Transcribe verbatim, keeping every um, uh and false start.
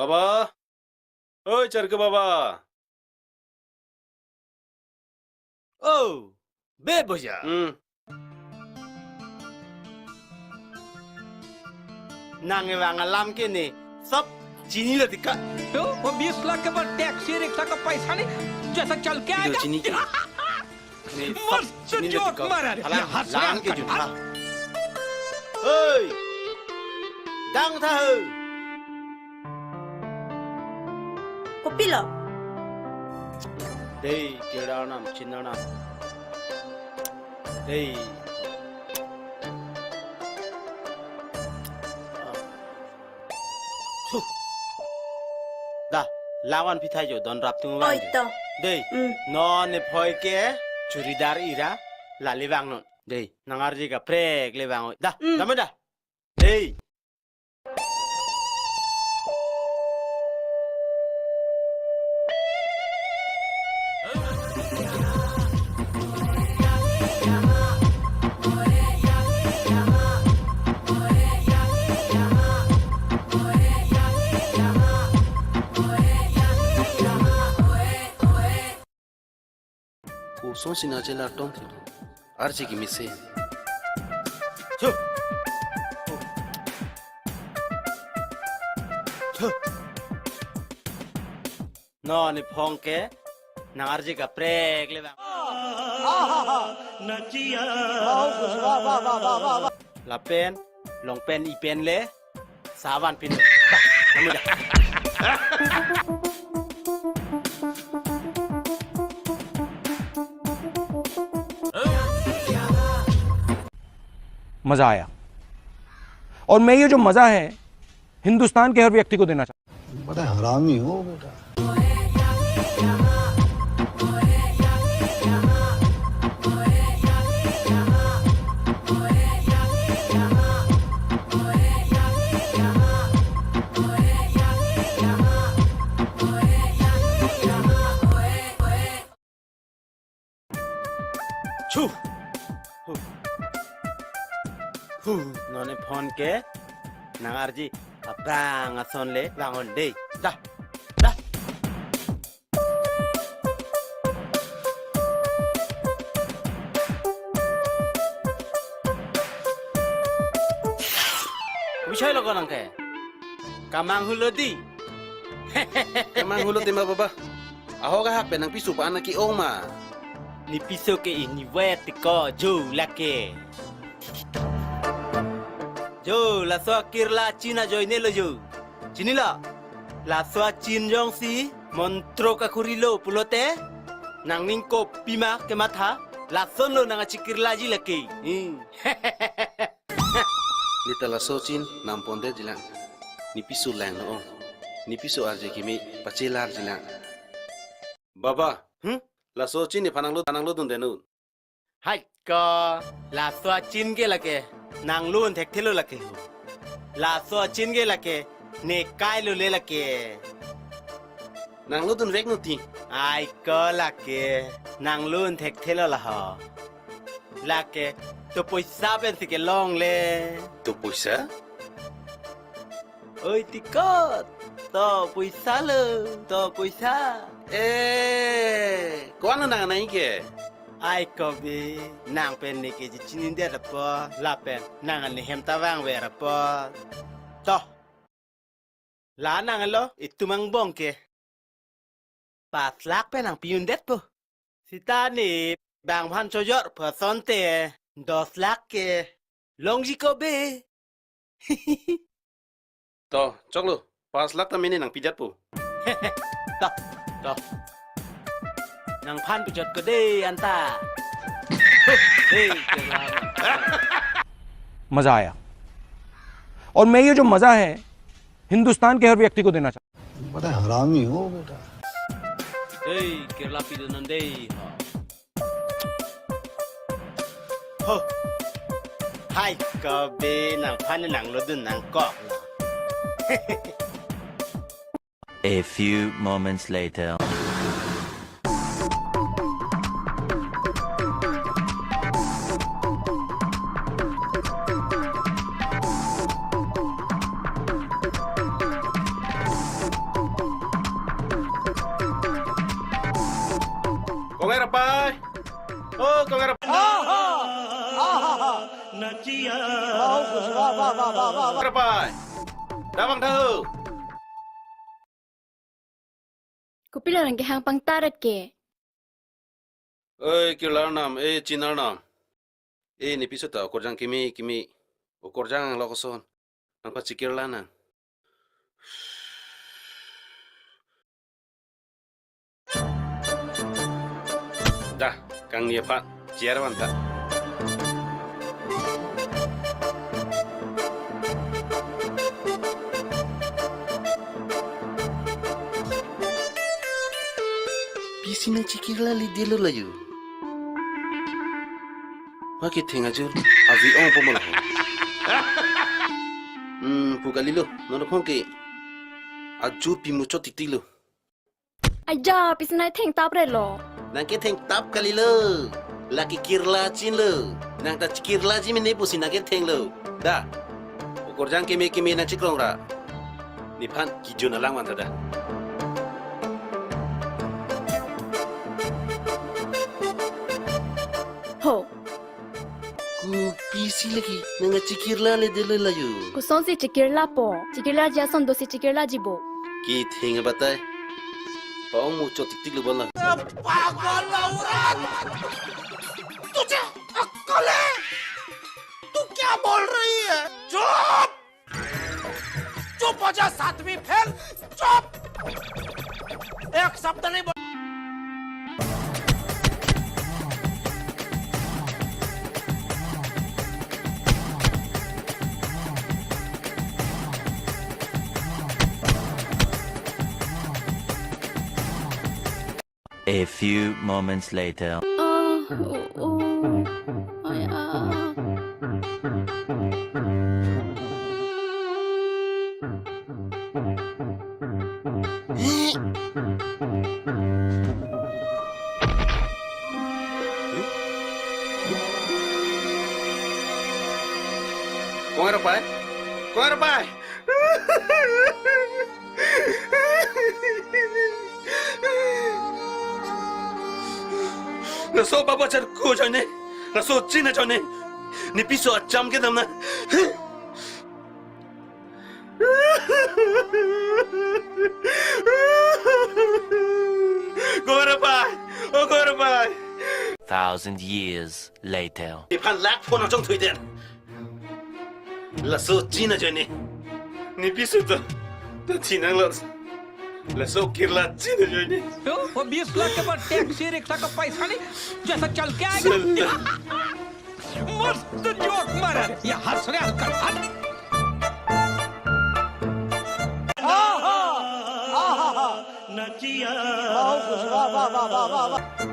Baba. Oi, Charke baba. Oh, be boja. Hmm. Nangkevang alam ke ne, sob chinilo tika. तो वो बीस लाख के बाद टैक्सी रिक्शा का पैसा नहीं, जैसा चल के आएगा। Ido chini ke? Ne, sob मस्त chinilo जोक tika. मारा रे। Hala, ये हंस रहा lang ke है। Jutha. Oi, dang tha ho. Kopilo? Dei, kirdarnam, chindarnam. Dei. Huh. Da, lawan pithai jo, don rap tung. Oi, vang jo. To. Dei, hmm. Non ne phoi ke, churidar ira, lale vangnon. Dei, nang arje kaprek le vang oi. Da, hmm. Dame da. Dei. Kosonsi nang chelar tong thilo. Arje kimi se. Chu. Chu. Non ne phong ke nang arje kaprek le bang. Lapen, long pen, i pen le, savan pin. Kamu dah. मजा आया। और मैं ये जो मजा है, हिंदुस्तान के हर व्यक्ति को देना चाहता हूँ। बड़ा हरामी हो बेटा। Chu. Hu. Hu. Non ne phong ke nang arje aphrang ason le vang un dei. Da. Da. Kopi choi lo ko nang ke? Kamang hulo dei. Kamang hulo tema baba. Ahok ahak pen nang piso pa anak ke-ong ma. Ne piso ke ini wet ko jo lake. Jo, laso akirla chin ajoine lo jo. Chinilo? Laso achin jongsi montro kakhuri lo pulote, nangning kopima kematha, lason lo nang achikirlaji lake. Hmm. Ne ta laso chin nang pondet jilang. Ne piso lang no. Ne piso arje kimi pachelar jilang. Baba, hmm? Laso chin nephan nanglo, nanglo dun denu. Hai ko, laso achin ke lake, nanglo un thekthelo lake ho. Laso achin ke lake, ne kai lo le lake. Nanglo dun vek no ti. Ai ko lake, nanglo un thekthelo la ho. Lake, to poisa pensi kelong le. To poisa? Oi tikot, to poisa lo, to poisa. Eh, ko-an lo nang anai ke? Ai ko be, nang pen ne ke chinindet apot, lapen nang an ne hem ta vangver apot. To. La nanglo, itum angbong ke. Pas lakh pen nangpi-undet po. Sita ne bang aphan chojor pu asonte dos lakh ke longji ko be. To, choklo, pas lakh ta mene nangpijat po. To, to. Nangphan pijat ko de anta. Hey, kailang. मजा आया। और मैं ये जो मजा है, हिंदुस्तान के हर व्यक्ति को देना चाहता हूँ। बड़ा हरामी हो बेटा। Hey, kailang pidun non dei. Ho. Ho. Hai ko be, nangphan nanglo dun nangkok. A few moments later. Rapai. Dabang tahu. Kopilo nangkehang pangtarat ke? Oi, kirla arnam, eh, Chin arnam. Eh, ne piso ta okorjang kimi, kimi. Okorjang lo koson. Nangpachikirla nang. Dah, kangni aphan, chair van ta. Pisi nangchikirla le delo layu. Wa ketheng ajur, avi ong po ma la ho. Hmm, pu kalilo, non khong ke. Ajur pimuchot tiktilo. Aja, pisi nangthengtap re lo. Nangkethengtap kalilo. Lake kirla chinlo. Nang ta chikirlaji mene pusi nangkethenglo. Da. Okorjang keme keme nangchikrong ra. Nephan kijun alang van ta da. Ho. Kopisi lake nangchikirla le delo layu. Kosonsi chikirlapo? Chikirlaji ason dosi chikirlaji bo. Ketheng abatai. Pa-ong muchot tiktik lo bala. पागल औरत, तुझे अक्कल है? तू क्या बोल रही है? चुप! चुप हो जा, सातवीं फेल। चुप! एक शब्द नहीं बोल। A few moments later. Ah, oh, oh. Ay, ah. Kong Rapai? Kong Rapai? Laso baba char ko jane, laso china jane, ne piso acham ke damna. Kong Rapai, o Kong Rapai. Thousand years later. Nephan lakh phone achong thui den. Laso china jane. Ne piso to. To chinang lo. Laso kirla china jane. तो वो बीस लाख के बाद taxi rickshaw का पैसा नहीं, जैसा चल के आएगा। Sala. मस्त जोक मारा रे, ये हंस रहे हल्का, हंस। आहा! आहा! वाह, वाह, वाह, वाह, वाह।